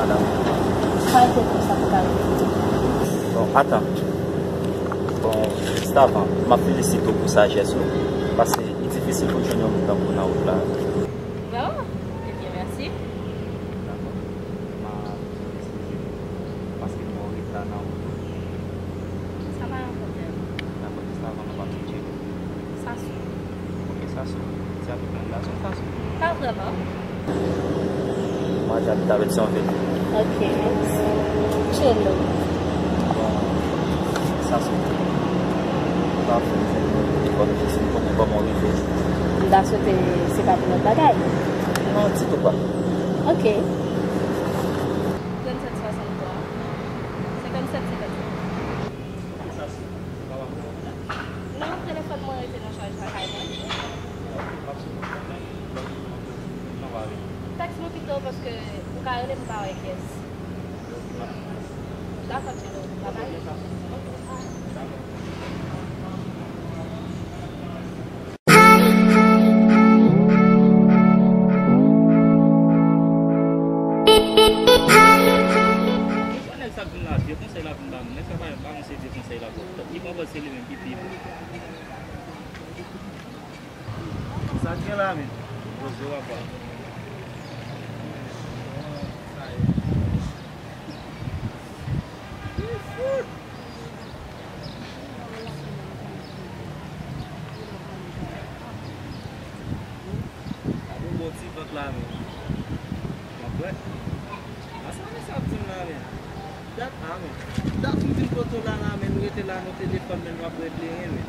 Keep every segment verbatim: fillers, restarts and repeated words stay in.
Madanm. Sa te konsa pou ta rete. Bon, atan. Bon, jis avan, m ap felisite w pou sajès ou, paske li difisil pou jwenn yon moun tankou w nan wout la. Bon, ebyen, mèsi. Dakò. M ap eskize m, paske m wè w ret la nan wout ou. Sa pa yon pwoblèm. Dakò, jis avan, nou pa t tcheke. Sasou. Ok, Sasou. Se avèk yon gason, Sasou? Pa vrèman. Mwen te abite avèk Sanvil. Ok. Tchelo. Bon, Sasou. Pa fè telefòn jis pou konnen kòman w rive. M ta swete se pa pou lòt bagay. Non, ditou pa. Ok. Tranntsèt swasanntwa, senkannsèt senkannsèt. Non, telefòn mwen rete nan chaj lakay mwen. Tèks mwen pito paske ou ka rele m pa wè kiyès. Dakò, Tchelo. Bye bye. Nèg sa vin la, vye konsèy la vin ba nou. Nèg sa pa, pa yon seri de konsèy la pou li pran pòz se li menm ki pi bon. Sa k gen la menm? Poze w apa. Gade yon bon ti vant la menm. Mwen kwè. A sa mesye ap di m la menm. Dat a menm. Dat m vin kote w la la menm, nou rete la, nou te defann menm, nou ap regle yen menm.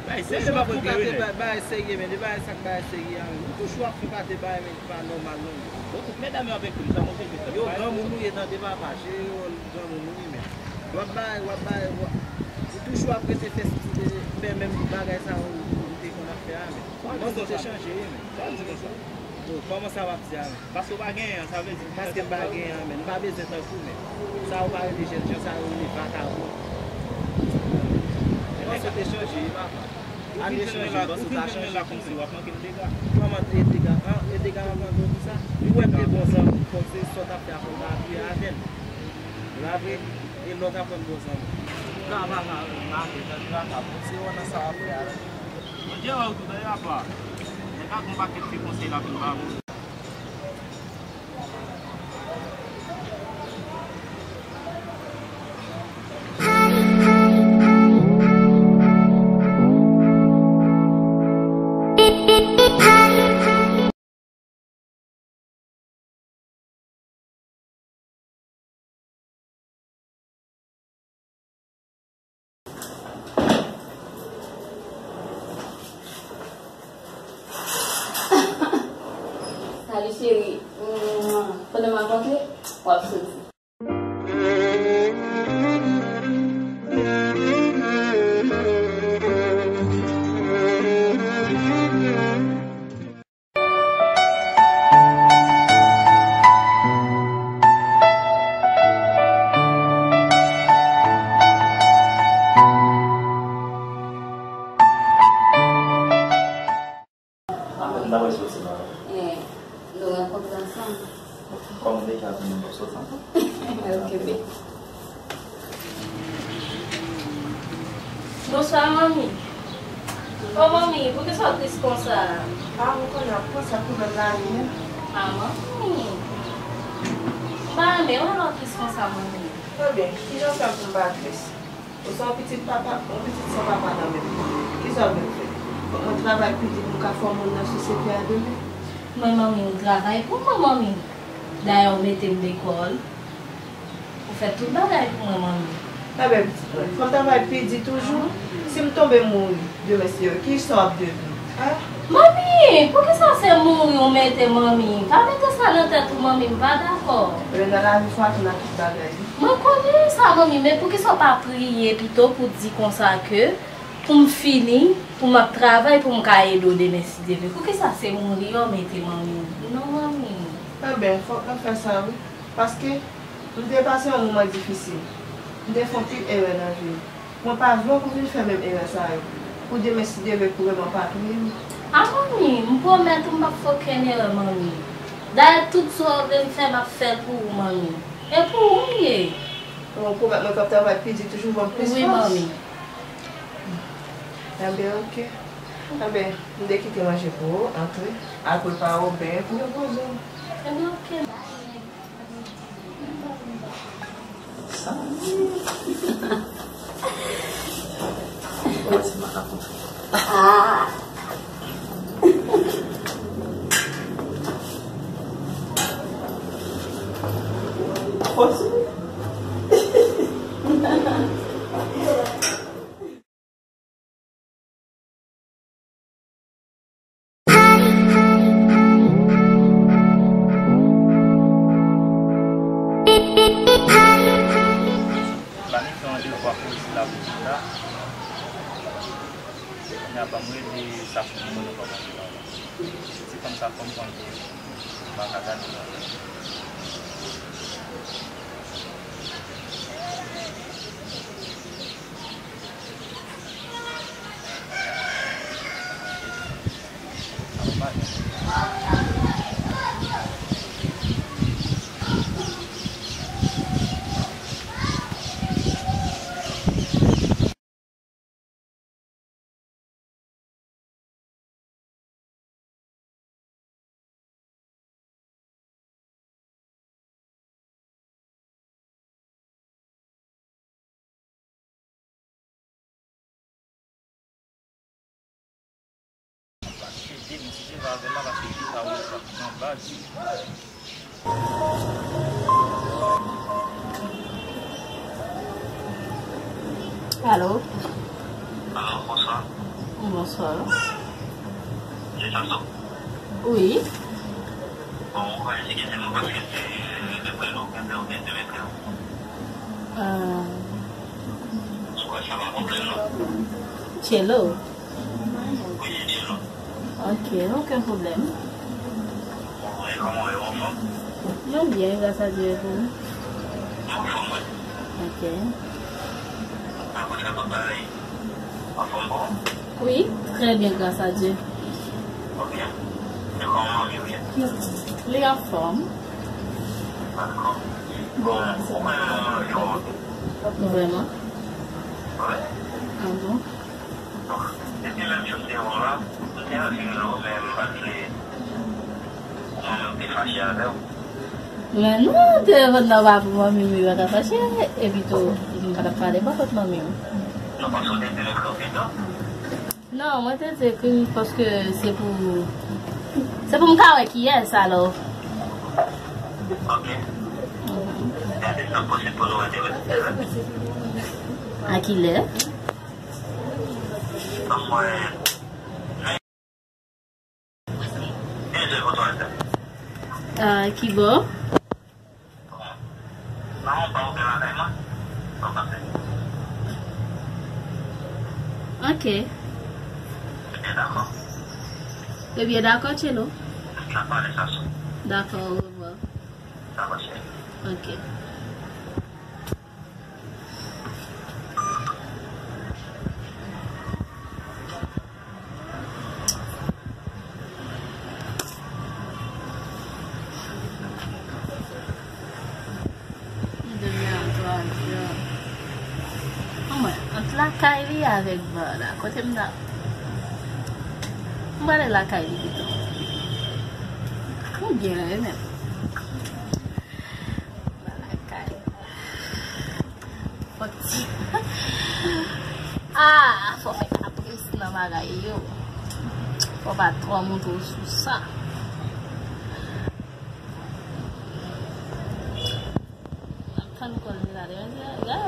Bay serye, m ap regle yen. Bagay serye menm, de bagay sa k bagay serye a menm. Nou toujou ap fè pati bagay menm ki pa nòmal non menm. Bon, tout medam yo ap ekri m, sa mwen fè di sa. Yo granmoun nou ye tande papa, jere wòl granmoun nou wi menm. W ap bay, w ap bay, w ap, ou toujou ap rete fè, fè menm bagay sa ou, ou te konn ap fè a menm. Kòmanse w te chanje wi menm. Sa w di konsa? Bon, kòman sa w ap di a menm? Paske w pa genyen an, sa vle di. Paske m pa genyen an, men m pa bezwen tankou, men sa yo pa rele jènjan, sa yo rele vakabon. Panse w te chanje, wi papa. Ou vin jwenn mwen la, ou vin jwenn mwen la kòmsi w ap manke m dega. Kòman e dega? An, e dega m ap rann ou pou sa? Ou wè m te bon zanmi, kòmsi sa w t ap fè a fò w pa apiye avè l. Ou pa vre? E lè w t ap rann bon zanmi. Ou ka pa ka, pa ka, pa ka, se w nan sa w ap fè a la. Bondye wè w tou, dayè apa. Nèg la gon pakèt vye konsèy l ap vin ba moun. Salut chérie. Pandan m ap antre, w ap soti. Apre m ta pral soti la. Eh, nou rankontre ansanm. Kòm nou deja vini, nou soti ansanm. Ok, babe. Bonswa, manmi. O, manmi, poukisa w tris konsa? A, ou konnen, ap konsa pwoblèm lavi menm. A, manmi. M pa renmen wè lè w tris konsa, manmi. Ebyen, kijan w fè pou m pa tris? Ou se yon pitit papa, yon pitit san papa nan men m. Kisa w vle m fè? Fòk mwen travay pi di pou m ka fè yon moun nan sosyete a demen. Mwen, manmi, ou travay pou mwen, manmi. Dayè, ou mete m lekòl. Ou fè tout bagay pou mwen, manmi. Enben, pitit mwen, fò m travay pi di toujou. Si m tonbe mouri demen, se kisa w ap devni? Manmi, poukisa se mouri ou mete, manmi? Pa mete sa nan tèt ou, manmi, m pa dakò. Ebyen, nan lavi, fò atann a tout bagay. Mwen konnen sa, manmi, men poukisa w pa priye pito pou di konsa ke pou m fini, pou m ap travay, pou m ka ede w demen, si Dye vle? Poukisa se mouri w mete, manmi? Non, manmi. Enben, fòk mwen fè sa, wi. Paske m te pase yon moman difisil. M te fè anpil erè nan vi m. Mwen pa vle w vin fè menm erè sa yo. Pou demen, si Dye vle, pou remò pa touye m. A, manmi, m pwomèt ou m p ap fè okenn erè, manmi. Dayè, tout sa w vle m fè, m ap fè l pou ou, manmi. E pou ou m ye. Bon, pwomèt mwen k ap travay pi di toujou, ban m plis fòs. Wi, manmi. Enben, oke. Enben, m dekite manje pou ou, antre. Al prepare w byen pou yo poze w. Enben, oke. Sa? Ou wè se makak ou fè. Fòs. Planifye yon devwa pou jodi la pou pita. Kounye a ban m rele sa pou mwen, mwen pa konn la. Ti fanm sa fò m konn pou m pa ka gade la. Paske de m si se pa avè l la, paske li pa wè sa nan baz. Alo? Alo, bonswa. Bonswa. Se Sassou? Wi. Bon, mwen kwè se kesyon mwen paske se depi nou gen oubyen demen. Ah. Mwen kwè sa pa pwoblèm non. Tchelo. Wi, se Tchelo. Ok, okenn pwoblèm. Bon, e kòman w ye, w anfòm? Mwen byen, gras a Dye, e pou ou? Mwen anfòm, wi. Ok. Apre sa, tout bagay anfòm pou ou? Wi, trè byen, gras a Dye. Ok. E kòman manmi w ye? Li anfòm. Dakò. Bon, ou kwè manmi w yo? Vrèman? Wi. Ah bon? Bon, depi menm jou m te wè w la, m te anvi rele w, men m pa t vle pou manmi w te fache avè w. Men non, telefòn nan pa pou manmi m, li pa ka fache, epi tou, m pa t ap pale bò kot manmi m. Non, paske w te di m ekri w pito. Non, mwen te di ekri m paske se pou, se pou m ka wè kiyès, alò. Ok. Mhm. Èske sa posib pou nou wè demen? A ki lè? Ban mwen. Ki bò? Maman pa ouvè lakay mwen. Sa w panse? Ok. Ebyen, dakò. Ebyen, dakò, Tchelo. N ap pale sa sou. Dakò, orevwa. Dakò, cheri. Ok. Demen a twa zè. Anmwey, ant lakay li avèk ba la, kote m ta, m prale lakay li pito. Konbyen lè menm? Ba lakay. Fò ti. Ah, fò fè kapris nan bagay yo. Fò pa twò montre w sou sa. Ap tann kò l la, gade.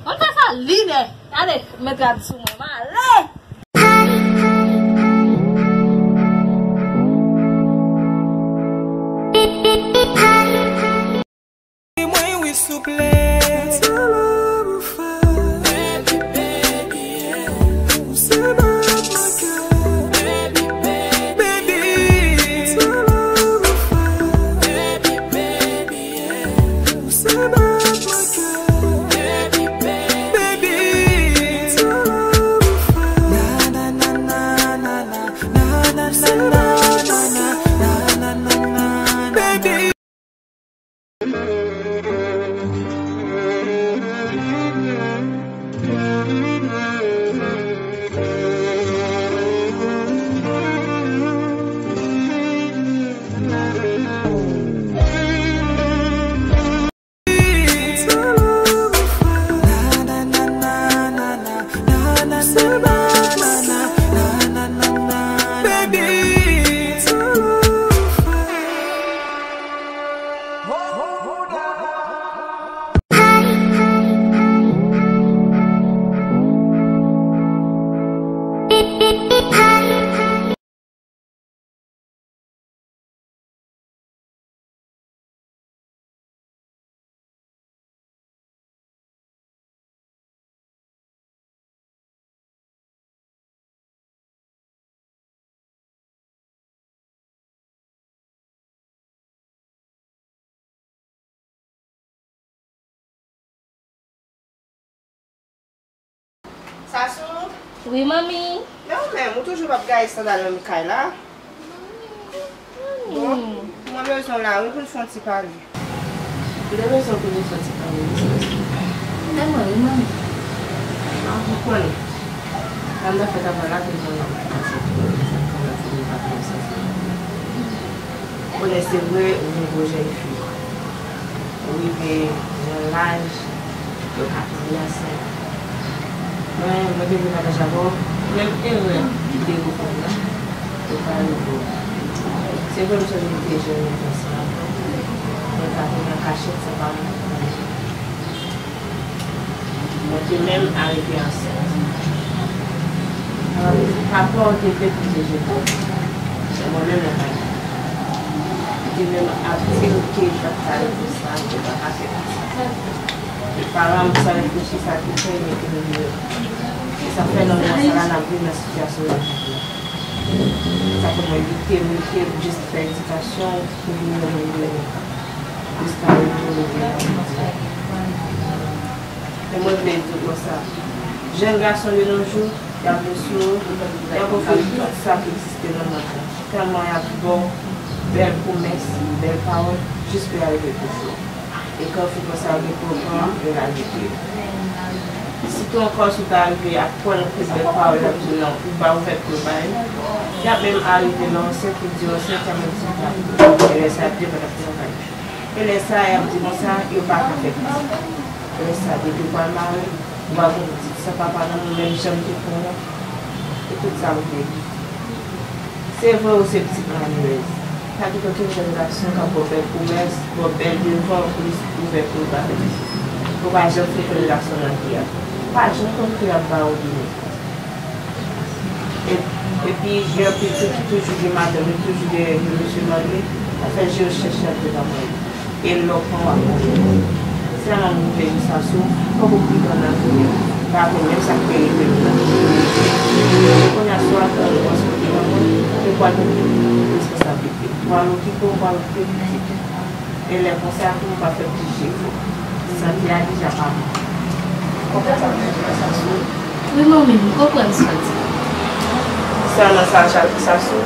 Konn fè sa, lidè. Gade, met rad sou mwen, m ale. Mwen wi souple. Sasou? Wi, manmi. Men ou menm, ou toujou p ap gaye sandal nan kay la? Bon, mwen bezwen w la, wi, pou n fè yon ti pale. Ou te bezwen pou nou soti kanmenm, wi, sè. Fè mwen, wi, manmi. An, ou konnen. Sa m ta fè travay la, te konnen sa k pase pou mwen, sa k pase pou mwen, pa t nan sans mwen. Ou konnen, se vre, ou vin gwo jèn fi. Ou rive nan laj, yo ka tann ansent. Mwen, mwen te vle pataje avè w, menm erè ki te rive m nan, yo pa rive w. Se vre, m sonje m te jèn, m te ansanm avè w. Mwen ta vin an kachèt san pa moun konnen. Mwen te menm arive ansent. Papa w te vle pou m te jete w. Men mwen menm, mwen pa vle. Li te menm ap di m ke l pa t ka rive sa, ke l pa ka fè sa. E paran m, san reflechi, sa te fè, mete m deyò. E sa fè nan moman sa la, n ap viv nan sitiyasyon nou viv la. Sa fè mwen evite, evite, jis fè edikasyon pou vin nan moun yo. Jiska retounen vin nan Bondye. E mwen vle di w konsa, jèn gason de nos jours, y ap vin sou ou, y ap ofri w tout sa ki egziste nan mond lan. Tèlman y ap ba w bèl pwomès, bèl pawòl, jis pou y al repoze w. E kan w fin konsa, yo gen pou yo pran yo lage pye yo. Sitou ankò, si w ta rive ap pran yon pil bèl pawòl, y ap di w non, ou ba ouvè pou yo bay. Y ap menm arive nan yon sèk, ou di yon sèk, y ap menm di w pa. E lè sa, y ap di yo pa t ap travay. E lè sa, y ap di konsa, yo pa ka fè pitit. E lè sa, depi w pral mare, ou va gen pitit san papa nan men w, menm jan m te pran w. E tout sa ou te di. Se vre ou se pitit malerèz. Pa gen okenn jèn gason k ap ba w bèl pwomès, ba w bèl devan, pou li ouvè pou l ba w. Ou pa janm fin konn gason nan vi a. Pa janm konn ki l ap ba w demen. E, epi, gen anpil fi ki toujou gen madanm yo, toujou gen, gen mesye marye, sa fè je yo chèche antre nan mwen. E lè w pran w ap manje. Sèlman m vle di sa sou, fòk ou pridan nan vi w. Paske menm sa k te rive m nan. Kounye a, si w al pran yon bòs kote manman, ou pral pran responsablite. Ou pral okipe, ou pral okipe pitit. E lè konsa, tou ou pa fè plis jefò. Sante a deja pa bon. Konprann sa m vle di la, Sasou? Wi, manmi, m konprann sa w di. Sèlman sa, Sasou.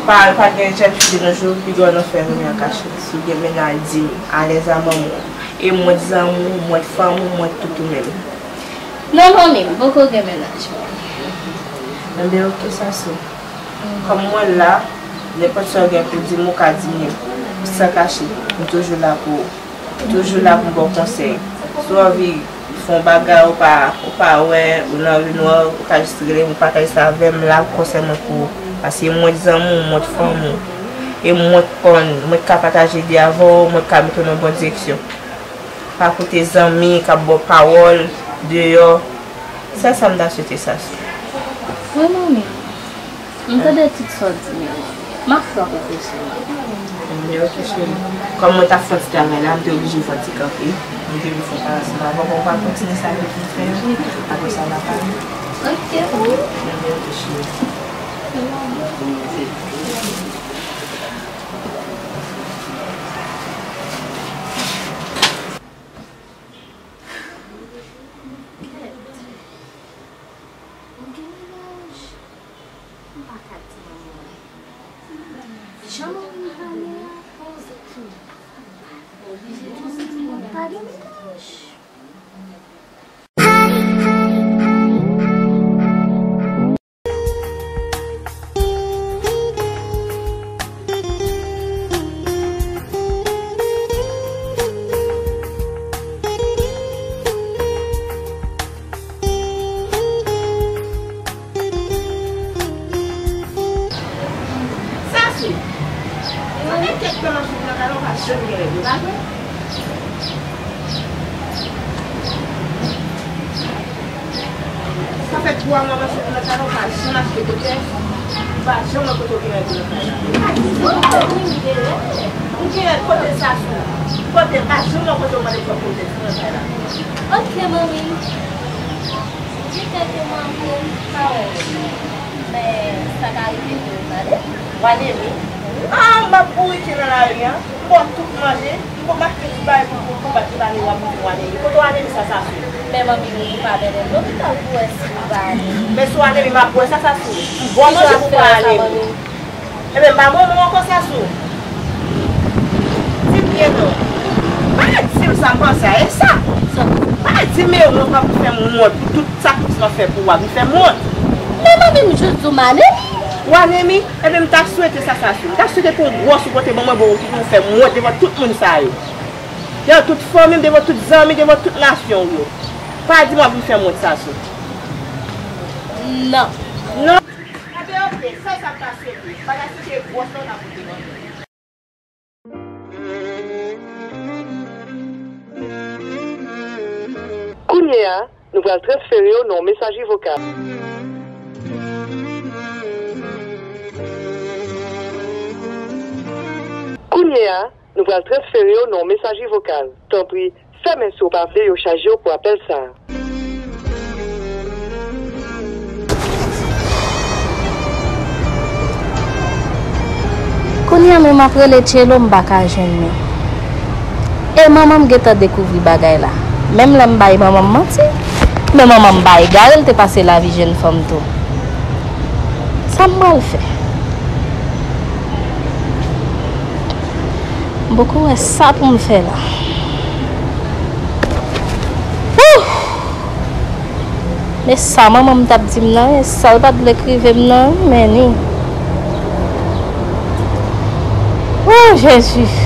Pa, pa gen jèn fi de nos jours, piga w nan fè renmen an kachèt. Si w gen mennaj, di m, alèz a manman w. E mwen t zanmi w, mwen t fanm ou, mwen t tout ou menm. Non, manmi, m poko gen mennaj, manmi. Enben, oke, Sasou. Kòm mwen la, nenpòt sa w gen pou di m, ou ka di m san kache. M toujou la pou ou. Toujou la pou m ba w konsèy. Si w anvi fè yon bagay, ou pa, ou pa wè, ou nan ri nwè, ou ka jis rele m, ou pataje sa avè m, m la pou konsèy mwen pou ou. Paske mwen t zanmi w, mwen t fanm ou. E mwen t konn, mwen t ka pataje ide avè w, mwen t ka mete w nan bon direksyon. Pa koute zanmi k ap ba w pawòl deyò. Sèl sa m ta swete, Sasou. Wi, manmi. M tande tout sa w di m yo, manmi. M ap fè w reflechi, manmi. Enben, oke, cheri. Kòm mwen t ap fè yon ti travay la, m te oblije fè yon ti kanpe. M te vin fè yon pale ansanm avè w, bon, m pral kontinye sa ke m fè a. Apre sa, n a pale. Oke, manmi. Enben, oke, cheri. Kèt. Ou gen mennaj? M pa ka di manman w. Jan manman m pale a, poze tou. Ou oblije di manman w pa gen mennaj. Sasou, sa fè kèk tan m ap swiv nan kanal, ou pa janm gen règ, ou pa vre? Sa fè twa mwa m ap swiv nan kanal, ou pa janm achte kotèks, ou pa janm wè kote w gen règ ou nan kay la. Ou gen règ kote, Sasou? Kote, m pa janm wè kote w mande fòk kotèks nan kay la. Oke, manmi. Gen kèk mwa m pa wè règ mwen. Men sa ka rive pou yo gade. W anemi? Ah, m ap bourike nan lari a. M ba w tout manje. M ba w mache tout bagay pou, pou, pou bat tout anemi, w ap di m w anemi. Kote w anemi sa, Sasou? Men manmi, nou pa bèlè lopital pou wè si nou pa ale. Men si w ale, m ap wè sa, sa sou. Bon, manje pou pa ale. Ebyen, m pa manman w ankò, sa sou. Di m byen non. Pa di m sa m panse a, e sa. Pa di m, men w pa pou fè m wont pou tout sakrifis m ap fè pou w a, vin fè m wont. Men manmi, m jis di w m anemi. W anemi? Ebyen, m ta swete sa, sa sou. M ta swete pou w gwòs ou pote ban mwen, bon, ki pou w fè m wont devan tout moun sa yo. Devan tout fanmi m, devan tout zanmi, devan tout nasyon w yo. Pa di m w ap vin fè m wont, sa sou. Non. Non. Enben, oke, sèl sa m ta swete. Bagay sou te gwòs la w ta pote ban mwen. Kounye a, nou pral transfere w nan yon mesaje vokal. Kounye a, nou pral transfere w nan yon mesaje vokal. Tanpri, fèmen si w pa vle yo chaje w pou apèl sa a. Kounye a menm m ap rele Tchelo, m pa ka jwenn li. E manman m gentan dekouvri bagay la. Menm lè m bay manman m manti, men manman m pa egare, l te pase lavi jèn fanm tou. Sa m pral fè? M poko wè sa pou m fè la. Wouh! Men sa manman m t ap di m nan, men sa l pa t vle k rive m nan, wi, men ni. Wouh, Jezi!